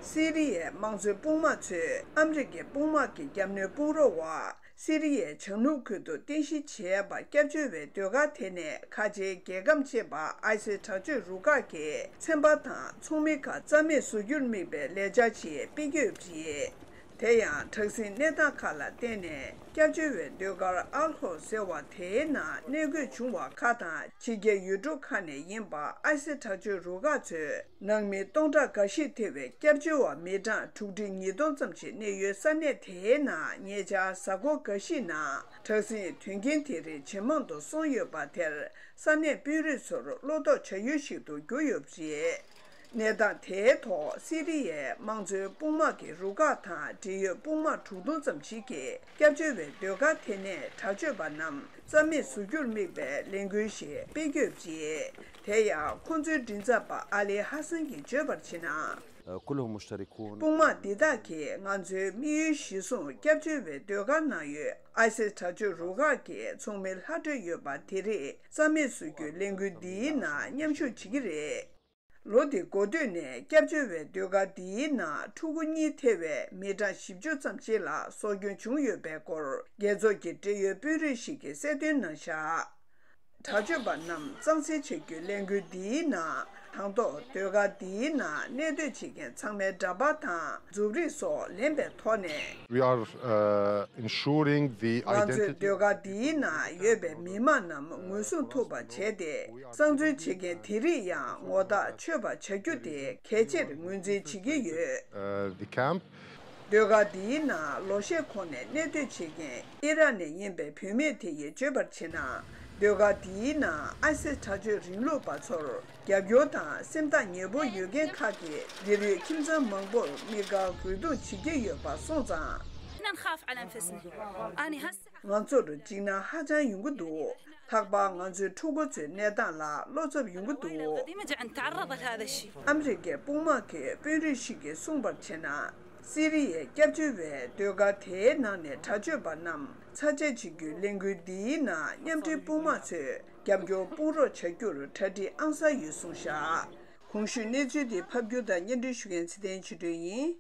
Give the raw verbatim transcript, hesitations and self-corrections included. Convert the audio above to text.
སི་རི་ཡའི་དམངས་གཙོའི་དཔུང་དམག་ཚོས་ཨ་མི་རི་ཀའི་དཔུང་དམག་གི་རྒྱབ་གནོན་དཔུང་རོགས་འོག་སི་རི་ཡའི་བྱང་ནུབ་ཁུལ་དུ་རྟེན་གཞི་བྱས་པ་སྐྱབས་བཅོལ་བའི་ཟློས་གར་དེ་ནས་ཁ་ཆེའི་རྒྱལ་ཁམས་ཆེ་བ་ཨའི་སི་དྲག་སྤྱོད་རུ་ཁག་གི་ཚན་པ་དང་ཚོགས་མི་ཁག་རྩ་མེད་བཟོ་རྒྱུར་དམིགས་པའི་ལས་འཆར་ཞིག་སྤེལ་གྱི་ཡོད་པ་རེད། དེ་ཡང་དྲག་ཟིང་གནས་སྟངས་ཁག་ལ་བརྟེན་ནས་སྐྱབས་བཅོལ་བའི་ཟློས་གར་ཨལ་ཧོ་ཟེར་བ་དེའི་ནང་གནས་དགོས་བྱུང་བ་ཁག་དང་། ཕྱི་རྒྱལ་ཡུལ་གྲུ་ཁག་ནས་ཡིན་པ་ཨའི་སི་དྲག་སྤྱོད་རུ་ཁག་ཚོས་ནང་མི་སྟོང་ཕྲག་འགའ་ཞིག་ཐེ་བའི་སྐྱབས་བཅོལ་བ་མི་གྲངས་དྲུག་ཁྲི་ཉིས་སྟོང་ཙམ་ཞིག་གནས་ཡུལ་ས་གནས་དེའི་ནང་ཉེ་ཆར་གཟའ་འཁོར་འགའ་ཞིག་ནང་དྲག་ཟིང་དོན་རྐྱེན་དེ་རིགས་ཇེ་མང་དུ་སོང་ཡོད་པ་དེར། ས་གནས་དཔོན་རིགས་ཚོར་བློ་དོགས་བྱ་ཡུལ་ཞིག་ཏུ་གྱུར་ཡོད་པ་རེད། གནས་སྟངས་དེའི་ཐོག་སི་རི་ཡའི་དམངས་གཙོའི་དཔུང་དམག་གི་རུ་ཁག་དང་འབྲེལ་ཡོད་དཔུང་དམག་དྲུག་སྟོང་ཙམ་ཞིག་གིས་སྐྱབས་བཅོལ་བའི་ཟློས་གར་དེ་ནས་དྲག་སྤྱོད་པ་རྣམས་རྩ་མེད་བཟོ་རྒྱུར་དམིགས་པའི་ལས་འགུལ་ཞིག་སྤེལ་གྱི་ཡོད་པ་རེད། དེ་ཡང་ཁོང་ཚོའི་མགྲིན་ཚབ་པ་ཨ་ལི་ཧ་སན་གྱིས་བརྗོད་པར་བྱས་ན། كلهم مشتركون. དཔུང་དམག་འདི་དག་གིས་ང་ཚོའི་དམིགས་ཡུལ་གཞིར་བཟུང་སྐྱབས་བཅོལ་བའི་ཟློས་གར་ནང་ཡོད་ཨའི་སི་དྲག་སྤྱོད་རུ་ཁག་གི་ཚོགས་མི་ལྷག་འཕྲོས་ཡོད་པ་དེ་རིགས་རྩ་མེད་བཟོ་རྒྱུའི་ལས་འགུལ་འདིའི་ནང་མཉམ་ཞུགས་བྱེད་ཀྱི་རེད། ལོ་འདི་འགོ་སྟོད་ནས་སྐྱབས་བཅོལ་བའི་ཟློས་གར་འདིའི་ནང་ཕྲུ་གུ་གཉིས་ཐེ་བའི་མི་གྲངས་བཞི་བཅུ་ཙམ་ཞིག་ལ་སྲོག་སྐྱོན་བྱུང་ཡོད་པའི་སྐོར་རྒྱལ་ཚོགས་ཀྱི་འབྲེལ་ཡོད་དཔོན་རིགས་ཤིག་གིས་གསལ་སྟོན་གནང་བཞག་དྲག་སྤྱོད་པ་རྣམས་གཙང་སེལ་བྱ་རྒྱུའི་ལས་འགུལ་འདིའི་ནང་དང་ཐོག་ཟློས་གར་འདིའི་ནང་གནས་སྡོད་བྱེད་མཁན་ཚང་མའི་འདྲ་པར་དང་མཛུབ་རིས་སོགས་ལེན་པའི་ཐོག་ནས། We are uh, ensuring the ང་ཚོས identity. ཟློས་གར་འདིའི་ནང་ཡོད་པའི་མི་མང་རྣམས་ངོས་བཟུང་ཐུབ་པ་བྱས་ཏེ། གཙང་འཛུལ་བྱེད་མཁན་དེ་རིགས་ཡང་ངོ་ཐག་ཆོད་པ་བྱ་རྒྱུ་དེ་གལ་ཆེར་ངོས་འཛིན་བྱེད་ཀྱི་ཡོད། Uh, the camp. ཟློས་གར་འདིའི་ནང་ལོ་ཤས་གོང་ནས་གནས་སྡོད་བྱེད་མཁན་ཨི་རག་ནས་ཡིན་པའི་བུད་མེད་དེ་ཡིས་བརྗོད་པར་བྱས་ན། ཟློས་གར་འདིའི་ནང་ཨའི་སིས་དྲག་སྤྱོད་རིང་ལུགས་པ་ཚོར་རྒྱབ་སྐྱོར་དང་སེམས་ཐག་ཉེ་པོ་ཡོད་མཁན་ཁག་གིས་འདིར་ཡོད་ཁྱིམ་ཚང་མང་པོར་དམིགས་བཀར་རྒོལ་རྡུང་བྱེད་ཀྱི་ཡོད་པ་སོང་ཙང་། بدنا نخاف على أنفسنا. أنا هسه ང་ཚོར་འཇིགས་སྣང་ཧ་ཅང་ཡོང་གི་འདུག་ལྷག་པར་ང་ཚོའི་ཕྲུ་གུ་ཚོའི་གནས་སྟངས་ལ་བློ་འཚབ་ཡོང་གི་འདུག قد ما جاء نتعرض لهذا الشيء. ཨ་མི་རི་ཀའི་དཔུང་དམག་གི་དཔོན་རིགས་ཤིག་གིས་གསུངས་པར་བྱས་ན། སི་རི་ཡའི་སྐྱབས་བཅོལ་བའི་ཟློས་གར་དེའི་ནང་ནས་དྲག་སྤྱོད་པ་རྣམས་ཚར་བཅད་བྱེད་རྒྱུའི་ལས་འགུལ་འདིའི་ནང་མཉམ་འབྲེལ་དཔུང་དམག་ཚོས་རྒྱབ་སྐྱོར་དཔུང་རོགས་བྱ་རྒྱུར་གྲ་སྒྲིག་ཨང་གསར་ཡོད་གསུངས་བཞག་གོང་ཞུས་གནས་ཚུལ་འདི་ཕབ་སྒྱུར་དང་སྙན་སྒྲོན་ཞུ་མཁན་ཚེ་བརྟན་ཆོས་སྒྲོན་ཡིན།